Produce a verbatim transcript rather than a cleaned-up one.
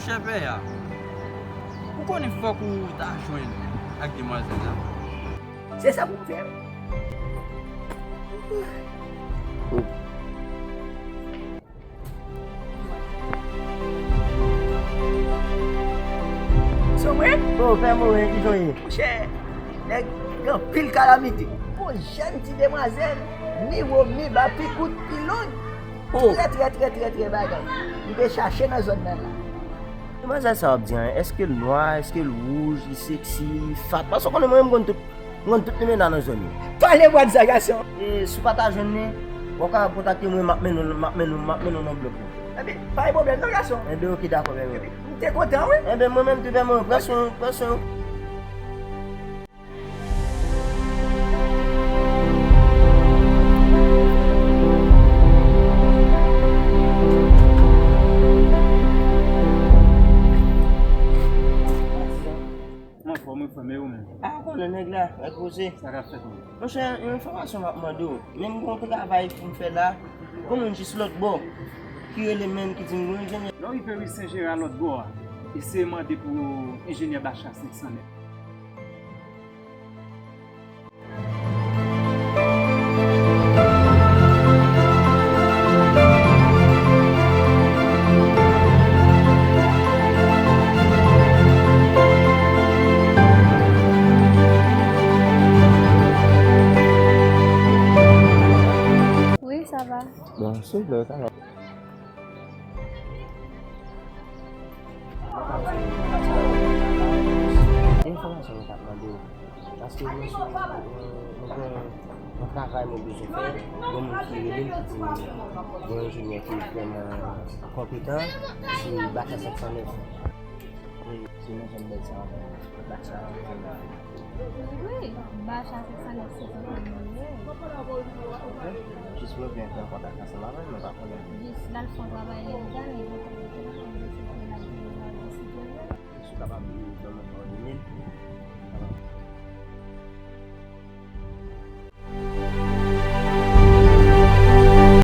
Chèpè a, ou konnen fòk ou ta jwenn ak demwazèl la. Se sa pou m fè. Se mwen? Oh, pè Moren, ki jan w ye? Monchè, nèg gen anpil kalamite. Yon jèn ti demwazèl, mi wo, mi ba, pi kout, pi long. Oh. Trè, trè, trè, trè, trè bagay. Li te chache nan zòn nan la. Demwazèl sa w ap di an, èske l nwa, èske l wouj, li seksi, li fat? Paske w konnen mwen menm m konn tout, m konn tout limena nan zòn yo. Pale bwat sa, gason. E si w pa ta jwenn li, w ap kapab kontakte mwen, m ap mennen w, m ap mennen w, m ap mennen w nan blòk la. Ebyen, pa gen pwoblèm non, gason. Ebyen, oke, dakò, bèbè. Ebyen, m te kontan, wi. Ebyen, mwen menm tou, bèbè, pran swen w, pran swen w. Mwen anfòm, mwen anfòm, e ou menm? A, ou konnen nèg la, nèg poze. Sa k ap fèt menm? Monchè, yon enfòmasyon m ap mande w. Men m gen yon travay pou m fè la. Yon moun jis lòt bò ki rele m menm ki di m gon enjenyè. Lè w rive ri Sen Jera lòt bò a, eseye mande pou enjenyè Bacha senk san nèf. Wi, sa va. Bon, silvouplè, sa va. Enfòmasyon mwen t ap mande w. Paske mwen sou, mwen gen yon travay mwen bezwen fè. Gen moun ki rele m ki di m gen yon enjenyè ki vrèman konpetan, se Bacha senk san nèf. Wi, se nan zòn bèl sa. Bacha. Wi, Bacha senk san nèf se zòn mwen ye. Jis mwen vle fè kontak ansanm avè l, mwen pa konnen. Jis l al fè yon travay legal, men